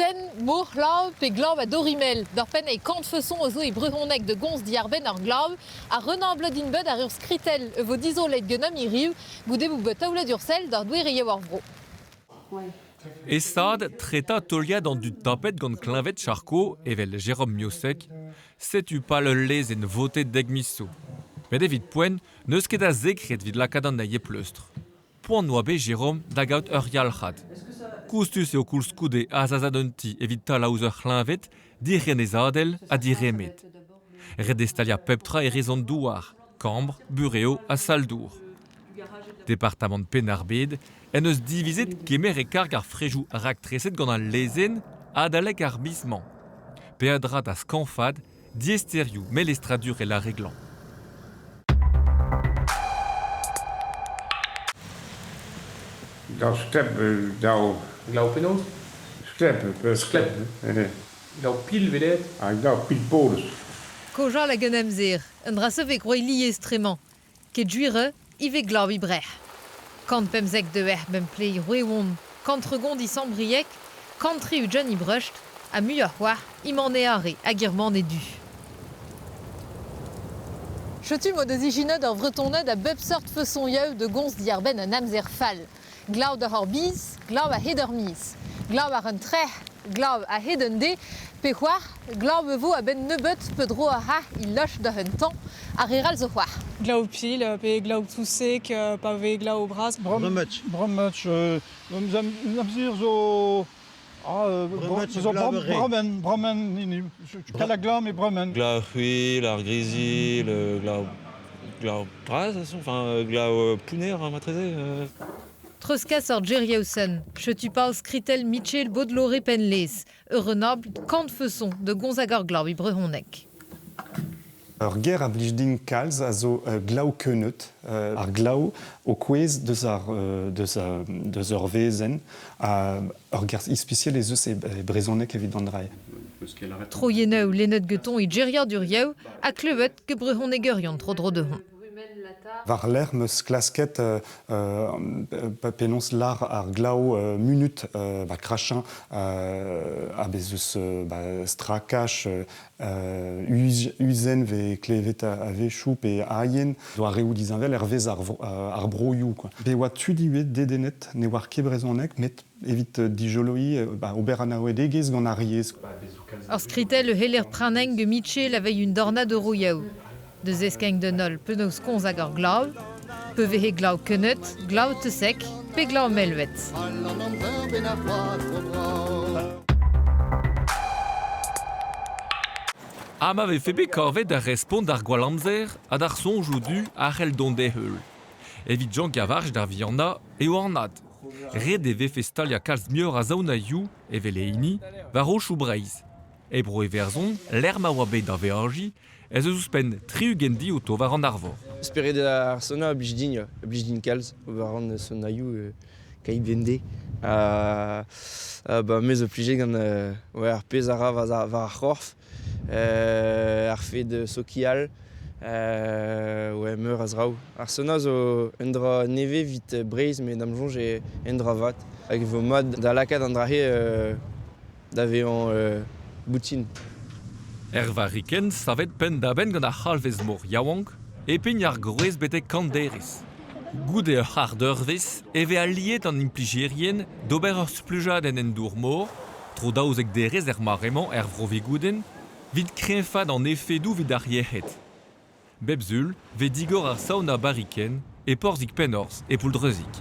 Boudenn, mor-c'hlav pe glav a-dorimell. D'ur penn e kantfeson a zo e brezhoneg da gomz diàr-benn ar glav ha renablet int bet àr ur skritell e vo dizolet ganeomp hiriv goude bout bet taolet ur sell d'ar doereioù ar vro. E stad tretañ teuliad an dud tapet gant kleñved Charcot evel Jérôme Miossec, setu pal ul lezenn votet dek miz zo. Met evit poent n'eus ket a sekred evit lakaat anezhi e pleustr. Poan oa bet Jérôme da gaout ur yalc'had. Koustus eo koulskoude azazat un ti evit talañ ouzh ur c'hleñved direnezadel ha diremed. Ret eo staliañ pep tra e rez an douar, kambr, burev ha sal-dour. Departamant Penn-ar-Bed en deus divizet kemer e karg ar frejoù raktreset gant al lezenn adalek ar miz-mañ. Peadra da skañfaat diaesterioù melestradurel ar re glañv. Daou sklep, daou. Glav penaos? Sklep, Sklep. Glav pil 'vet Ha glav pil-polis. Kaozeal hag un amzer, un dra se vez groet lies-tre-mañ. Ket gwir ivez glav he brec'h. 115 deuec'h bemp-plez roe-oan, 130 e Sant-Brieg, 160 e Brest, ha muioc'h c'hoazh emañ Neare hag Irmane du. Setu m'o deus ijinet ar Vretoned a bep seurt fesoñioù da gomz diàr-benn an amzer fall. Glav doc'h ar biz, glav a-hed ar miz. Glav àr an trec'h, glav a-hed an deiz, pe c'hoazh, glav e vo a-benn nebeut pe dro ar c'harr he loch doc'h un tamm, ar re 'rall zo c'hoazh. Glav pil pe glav touseg pa vez glav bras. Bremañ. Bremañ, amzer zo zo Bremen, Bremen, hini. Kalaglam e Bremen. Glav c'hwil, ar grizilh, glav glav bras, enfin glav pounner marteze. Treuzkas ur Jerriausen, setu pal skritell Michel Baudeloré Penlez, ur renabl kantfeson de gomz hag ar glav e brezhoneg. Ur ger a blij din kalz a zo glav keuneud. Ar glav o kouezh deus ar deus deus ur wezenn. Ur ger ispisial ez eus e brezhoneg evit an dra. Troiennoù lennet gantañ e geriadurioù ha klevet get brezhonegerion tro-dro dezhañ. War-lerc'h 'm eus klasket penaos lâr ar glav munut ba krachañ ha bez' eus ba strakaj uzenn 'vez klevet a-wechoù pe aien doareoù disheñvel hervez ar broioù quoi. Be oa tud ivez dedennet ne oar ket brezhoneg met evit dijoloiñ ba ober anaouedegezh gant ar yezh. Ur skritell heller praneng Michel aveit un dornad euroioù. Deus eskeng d'un holl penaos komz hag ur glav, pe vehe glav keuneud, glav teusek pe glav melvet. Ha ma vefe bet kavet da respont d'ar gwallamzer ha d'ar soñjoù du a c'hell dont d'he heul. Evit Jean Gavarch da vihanañ eo anat. Ret e vefe staliañ kalz muioc'h a saonaioù, evel e hini, war aochoù Breizh. E Bro-Iwerzhon, lec'h ma oa bet da veajiñ, ez eus ouzhpenn 60 diouto war an arvor. Spered ar sauna a blij din, a blij din kalz. Ober a ran saunaioù keit bemdez. Ha ba me zo plijet gant ouais, ar pezh a ra war ar c'horf, ar fed sokial, ouais, meur a zraoù. Ar sauna zo un dra nevez evit Breizh, met da'm soñj eo un dra vat. Hag e vo mat da lakaat an dra-se da vezañ boutin. Er varrikenn savet penn-da-benn gant ar c'halvez-mor yaouank e pign ar groez betek Kanderez. Goude ur c'hard-eurvezh e vez aliet an implijerien d'ober ur splujadenn en dour-mor, tro 12 derez er mare-mañ er Vro-Vigoudenn, evit kreñfaat an efedoù evit ar yec'hed. Bep Sul 'vez digor ar sauna barrikenn e porzhig Pennorzh e Pouldreuzig.